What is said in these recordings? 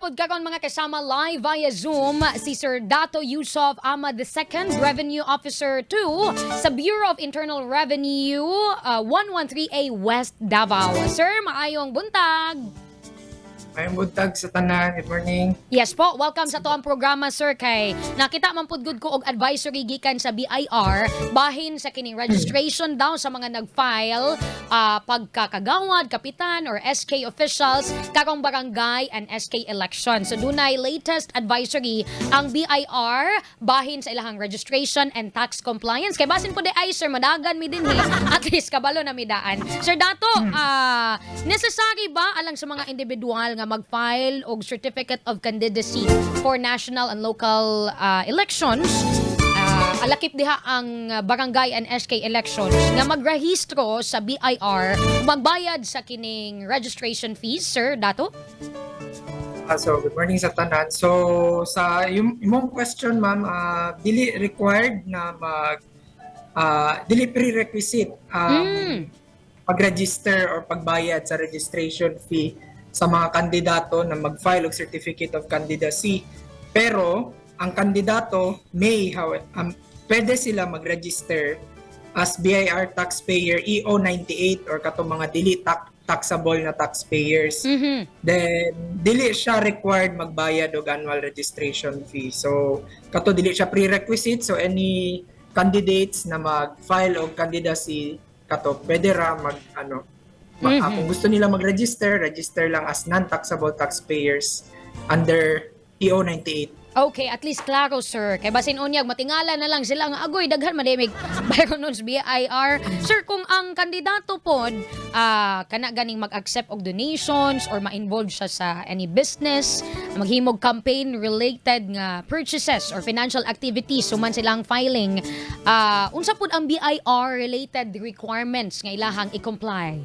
pod karon, mga kasama, live via Zoom si Sir Dato Yusoph Ahmad II, Revenue Officer 2 sa Bureau of Internal Revenue 113A West Davao. Sir, maayong buntag. Maayong buntag sa tanan. Good morning. Yes po, welcome sa atoang programa, sir, kay nakita man pud gud ko og advisory gikan sa BIR bahin sa kining registration daw sa mga nag-file pagkakagawad, kapitan or SK officials karong barangay and SK election. So dunay latest advisory ang BIR bahin sa ilahang registration and tax compliance. Kay basin pod diay, sir, madagan mi dinhi, at least kabalo na mi daan. Sir Dato, necessary ba alang sa mga individual nga mag-file og certificate of candidacy for national and local elections, alakip diha ang barangay and SK elections, nga magrehistro sa BIR, magbayad sa kining registration fees, Sir Dato? So, good morning sa tanan. So, sa yung imong question, ma'am, dili required na mag dili prerequisite ang pag-register or pagbayad sa registration fee sa mga kandidato na mag-file og certificate of candidacy. Pero ang kandidato may pwede sila mag-register as BIR taxpayer EO 98 or katong mga dili taxable na taxpayers. Then dili siya required magbayad og annual registration fee. So kato, dili siya prerequisite, so any candidates na mag-file og candidacy, kato pwede ra mag ano kung gusto nila mag-register, register lang as non-taxable taxpayers under EO 98. Okay, at least klaro, sir. Kay basin unyag matingala na lang sila nga agoy daghan man mig bayron nun sa BIR. Sir, kung ang kandidato pod kana ganing mag-accept og donations or ma-involve siya sa any business, maghimog campaign related nga purchases or financial activities human silang filing, unsa pod ang BIR related requirements nga ilahang i-comply?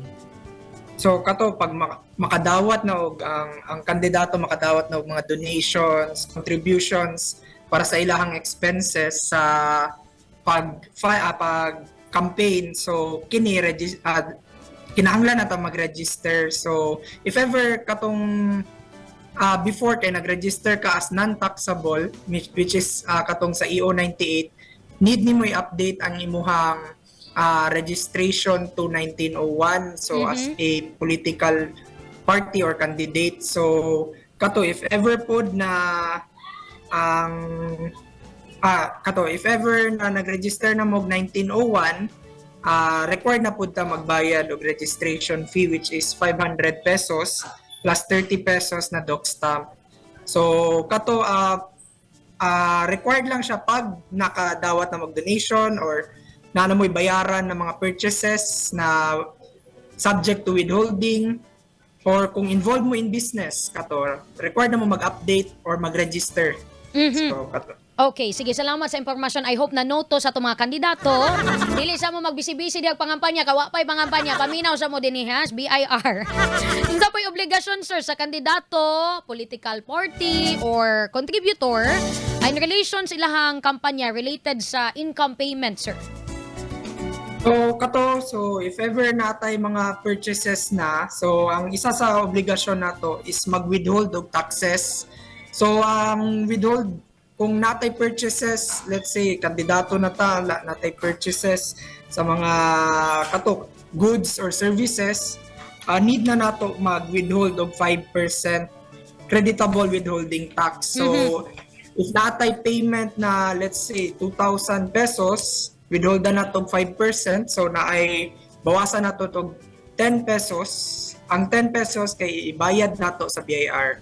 So kato, pag makadawat na og ang kandidato makadawat na og mga donations, contributions para sa ilahang expenses sa pag campaign, so kini kinahanglan na ta mag-register. So if ever katong before kay nag-register ka as non-taxable, which is katong sa EO 98, need nimo i-update ang imuhang registration to 1901, so as a political party or candidate. So kato, if ever pod na ang kato, if ever na nag-register na mo og 1901, required na pud ta magbayad og registration fee, which is 500 pesos plus 30 pesos na doc stamp. So kato, required lang siya pag nakadawat na mag-donation or na ano mo'y bayaran ng mga purchases na subject to withholding or kung involved mo in business, kato required na mo mag-update or mag-register. So kato. Okay, sige, salamat sa impormasyon. I hope na noto sa atong mga kandidato. Dili sa mo magbisi-bisi dihag pangampanya, kawa pa'y pangampanya, paminaw sa mo dinhi ha, BIR. Unsa po'y obligasyon, sir, sa kandidato, political party or contributor in relation sa ilahang kampanya related sa income payment, sir? So kato, so if ever natay mga purchases na, so ang isa sa obligasyon nato is mag-withhold og taxes. So ang withhold, kung natay purchases, let's say kandidato na ta, natay purchases sa mga kato goods or services, need na nato mag-withhold og 5% creditable withholding tax. So if natay payment na, let's say, 2,000 pesos, withhold na nato og 5%, so naay bawasan nato og 10 pesos. Ang 10 pesos kay ibayad nato sa BIR.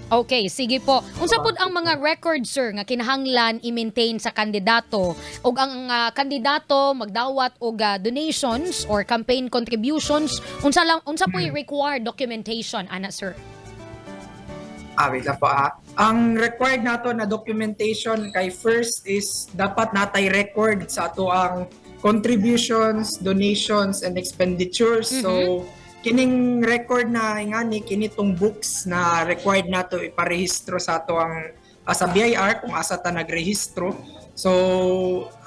Okay, sige po. Unsa pud ang mga records, sir, nga kinahanglan i-maintain sa kandidato ug ang kandidato magdawat og donations or campaign contributions, unsa lang, unsa po'y required documentation ana, sir? Ah, wait lang po ah. Ang required nato na documentation kay first is dapat natay record sa ato ang contributions, donations and expenditures. So kining record na ingani, kini tong books na required nato iparehistro sa ato ang sa BIR kung asa ta nagrehistro. So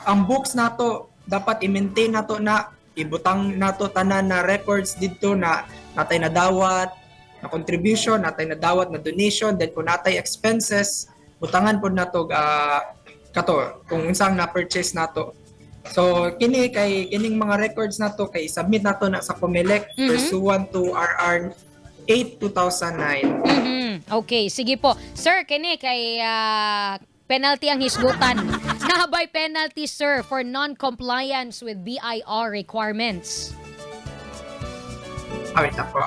ang books nato dapat i-maintain nato na ibutang nato tanan na records didto na natay nadawat. na contribution, natay nadawat na donation, then kung natay expenses, butangan pod nato kato kung unsang na-purchase nato. So kini kay kining mga records nato kay submit nato na sa COMELEC pursuant to RR 8 2009. Okay, sige po. Sir, kini kay penalty ang hisgutan. Naa bay penalty, sir, for non-compliance with BIR requirements? Ah, wait ako.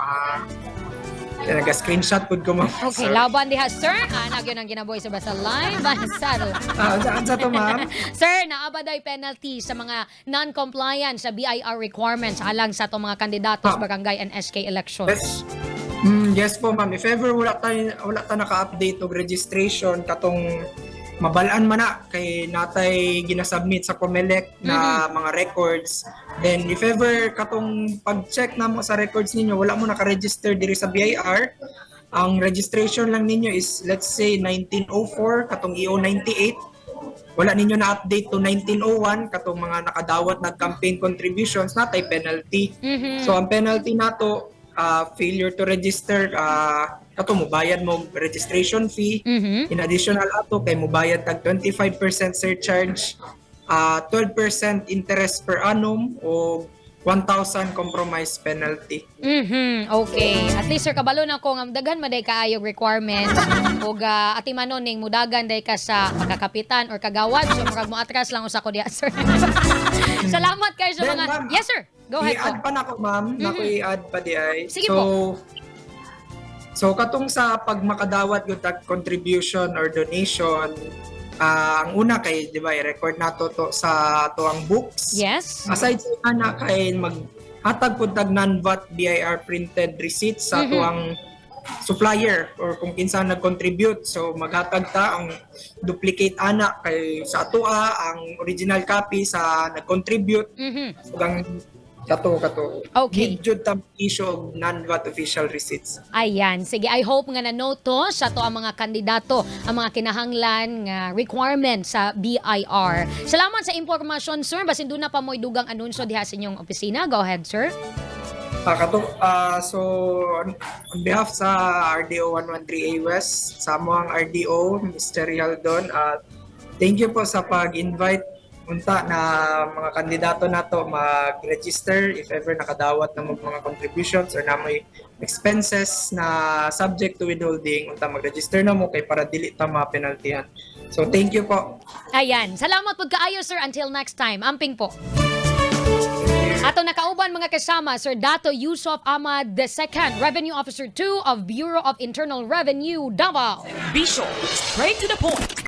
Naga-screenshot pud ko, ma'am. Okay, Sorry. laban diha, sir. Ana gyud ang ginabuhi sa Basta Live. Basta. Ah, saan sa to, ma'am? Sir, naa ba day penalty sa mga non-compliance sa BIR requirements alang sa atong mga kandidato sa barangay and SK elections? Yes. Yes po, ma'am. If ever wala ta naka-update og registration, katong mabalaan man na kay natay ginasubmit sa COMELEC na mga records. Then if ever katong pag-check namo sa records ninyo, wala mo naka-register diri sa BIR, ang registration lang ninyo is, let's say, 1904, katong EO 98, wala ninyo na-update to 1901, katong mga nakadawat na campaign contributions, natay penalty. So ang penalty nato, failure to register, kato mubayad mo registration fee. In additional ato kay mubayad tag 25% surcharge, 12% interest per annum o 1,000 compromise penalty. Okay. At least, sir, kabalo na ko nga daghan man day kaayog requirements ug atimanon ning mudagan day ka sa pagkakapitan or kagawad. So murag mo atras lang usa ko diha, sir. Salamat kayo sa Then, mga ma'am, Yes, sir. Go ahead po. I-add pa nako, ma'am. Nako i-add pa di ay. Sige so, po. So katong sa pag makadawat gyud tag contribution or donation, ang una kay, di ba, i-record nato to sa atuang books. Aside sa ana kay maghatag pud tag non-VAT BIR printed receipts sa atuang supplier or kung kinsa nag-contribute. So maghatag ta ang duplicate ana kay sa atoa ang original copy sa nag-contribute ug ang kato jud ta issue og non-VAT official receipts. Ayan, sige. I hope nga na-note to sa to ang mga kandidato, ang mga kinahanglan nga requirement sa BIR. Salamat sa impormasyon, sir. Basin duna pa mo'y dugang anunsyo diha sa inyong opisina. Go ahead, sir. Kato, so on behalf sa RDO 113A West, sa among RDO, Mr. Rialdon, thank you po sa pag-invite unta na mga kandidato nato mag-register if ever nakadawat na mga contributions or na may expenses na subject to withholding, unta mag-register na mo kay para dili ta mapenaltihan. So thank you po. Ayan. Salamat pud kaayo, sir. Until next time. Amping po. Ato nakauban, mga kasama, Sir Dato Yusuf Ahmad II, Revenue Officer 2 of Bureau of Internal Revenue, Davao. Bisyo, straight to the point.